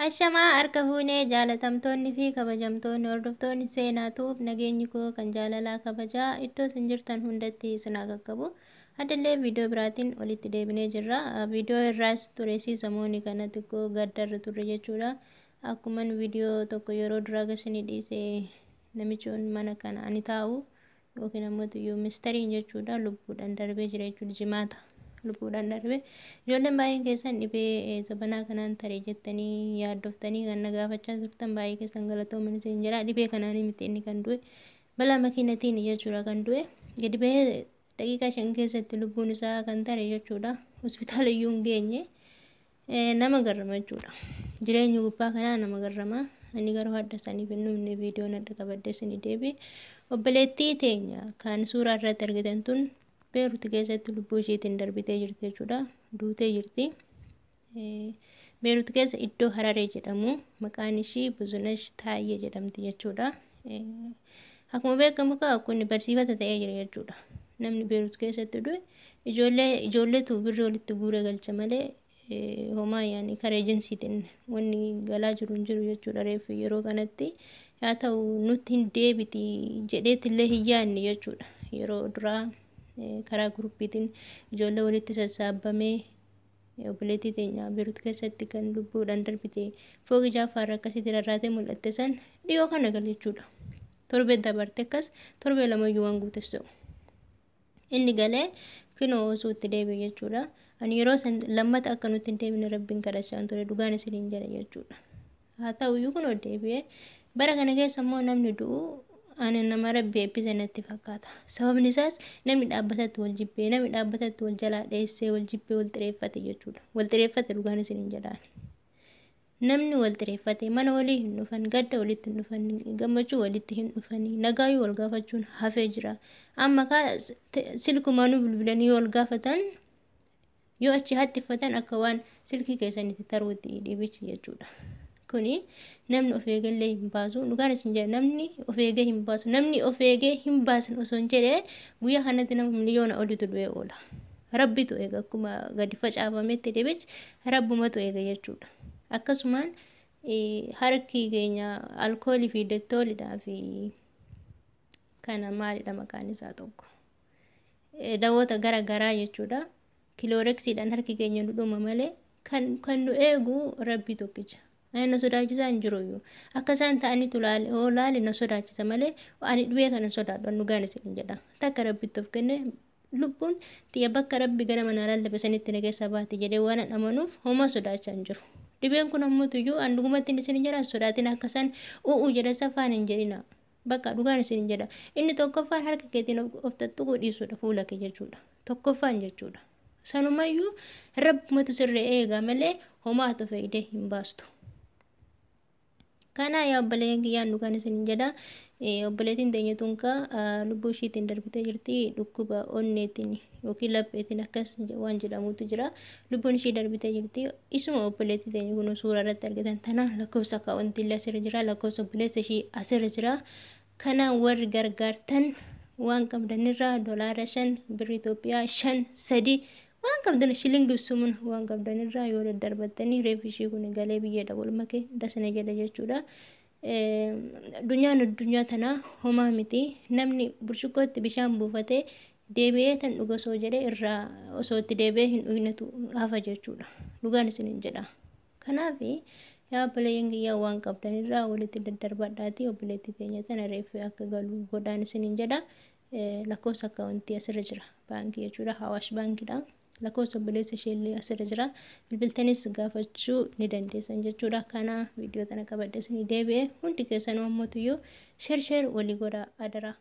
Ashamaa harka fuunee jaalatamtoonni fi kabajamtoonni hordoftoonni seenaatuuf nageenyi koo kan jaalalaa kabajaa iddoo isin jirtan hundatti isin haa qaqqabu. Addallee viidiyoo biraatiin walitti deebinee jirra. Viidiyoo irraas ture samoonni kana xiqqoo gaddarra turre jechuudha. Akkuman viidiyoo tokko yeroo duraa gasini dhiise namichoon mana kana ani taa'u yookiin ammoo iyyuu mistariin jechuudha lubbuudhaan darbee jira jechuudha jimaata. Lubbuudhaan darbe ijoolleen baay'een keessan dhibee zabanaa kanaan taree jettanii yaaddoftanii kan na gaafachaa turtan baay'ee keessan galatooman isin jira. Dhibee kanaan miti inni kan du'e balaa makiinatiin jechuudha kan du'e gadi bahee daqiiqaa 5 keessatti lubbuun isaa kan tare jechuudha. Hospitaala iyyuu hin geenye nama garrama jechuudha. Jireenyi gubbaa kanaa nama garrama. Ani garuu hadda saniif hin dhumne viidiyoon adda qabadde isinii deebi'e. Obboleettii teenya kan suuraa irratti argitan tun Beerut keessatti lubbuu isheetiin darbitee jirti jechuudha. Duutee jirti. Beerut keessa iddoo Hararee jedhamu maqaan ishii Buzunesh Taayyee jedhamti jechuudha. Akkuma beekamu kun barsiifata ta'ee jira jechuudha. Namni Beerut keessatti du'e ijoollee ijoolleetu birrii walitti guuree galcha malee homaa yaani karaa ejensiitiin wanni galaa jiru hin jiru jechuudha reeffi yeroo kanatti. Haa ta'u nutti hin deebiti jedheetillee hin yaadne jechuudha. Yeroo duraa karaa guruppiitiin ijoollee walitti sassaabamee obboleettii teenya Beerut keessatti kan lubbuudhaan darbite fooqi jaafaarra akkasitti rarraatee mul'atte san dhiyoo kana gale jechuudha. Torbee dabarte akkas torbee lamayyuu waan guutes ta'u. Inni galee kinoo osoo itti deebi'e jechuudha. Ani yeroo san lammata akka nutti hin deebine rabbiin kadhachaa ture dhugaan isiniin jedha jechuudha. Haa ta'uyyuu kunoo deebi'ee bara kana keessa immoo namni du'u ani nama rabbi eebbise natti fakkaata. Sababni isaas namni dhaabbatatti wal jibbee namni dhaabbatatti wal jalaa dheessee wal jibbee wal xireeffate jechuudha. Wal xireeffate dhugaan isiniin jedhaan. Namni wal xireeffate mana walii hin dhufan, gadda walitti hin dhufan, gammachuu walitti hin dhufan, nagaayyuu wal gaafachuun hafee jira. Amma kaa silkumaanuu bilbilanii wal gaafatan yoo achi hattiffatan akka waan silkii keessanitti taruutti dhibichi jechuudha. Kuni namni of eegallee hin baasu. Dhugaan isin jedha namni of eegee hin baasu. Namni of eegee hin baasan osoo hin jedhee guyyaa kanatti nama miliyoona olitu du'ee oola. Rabbitu eega akkuma gadi facaafametti dhibichi rabbumatu eega jechuudha. Akkasumaan harki keenya alkoolii fi dettoolidhaa fi kana maalidha maqaan isaa tokko. Dawoota gara garaa jechuudha. Kilooreksiidhaan harki keenya nu dhuma malee kan nu eegu rabbi tokkicha. Ani na sodaachisaa hin jiru iyyuu. Akka isaan ta'anitu laale laale na sodaachisa malee ani dhibee kana hin sodaadhu an dhugaan isin jedha. Takka rabbitti of kenne lubbuun tiyya bakka rabbi ganama naa lallabe sanitti na keessaa baati jedhee waan an amanuuf homaa sodaachaa hin jiru. Dhibeen kun ammoo iyyuu an dhugumatti isin jedha sodaatin akka isaan u'u jedha safaan hin jedhina. Bakka dhugaan isin jedha. Inni tokkoffaan harka keetiin of tuttuquu dhiisuudha fuula kee jechuudha. Tokkoffaan jechuudha. Sanumayyuu rabbumatu sirree eega malee homaatu fayyidee hin baastu. Kana yaa obboleeyyan kiyyaan dhugaan isin jedha. Obboleettiin teenya tun kaa lubbuu ishiitiin darbitee jirti dhukkuba onneetiin yookiin lapheetiin akkas waan jedhamutu jira. Lubbuun ishii darbitee jirti. Isuma obboleettii teenya kun suuraa irratti argitan tana lakkoofsa akkaawwantii illee asirra jira. Lakkoofsa obboleessa ishii asirra jira. Kana warri gargaartan waan qabdanirraa dolaara 5 birrii Itoophiyaa 5 3 waan qabdan shilingi sumuun waan qabdanirraa yoo daddarbattanii reeffi ishii kun galee biyyeedha wal makee dasana jedha jechuudha. Addunyaan addunyaa tanaa homaa miti. Namni burcuqqootti bishaan buufatee deebi'ee tan dhuga osoo jedhee irraa osoo itti deebi'ee hin dhugnetu hafa jechuudha. Dhugaan isiniin jedha. Kanaaf yaa obboleeyyan kiyyaa waan qabdanirraa walitti daddarbadhaatii obboleettii teenya tana reeffi akka galu godhaan isiniin jedha. Lakkoofsa akkaawuntii asirra jira. Baankii jechuudha. Hawaash baankiidha. Lakkoofsa obboleessa isheellee asirra jira. Bilbiltanis gaafachuu ni dandeessan jechuudha. Kana viidiyoo tana qabadhe isinii deebi'e hundi keessanuu ammoo tuyyuu share share walii godhaa adaraa.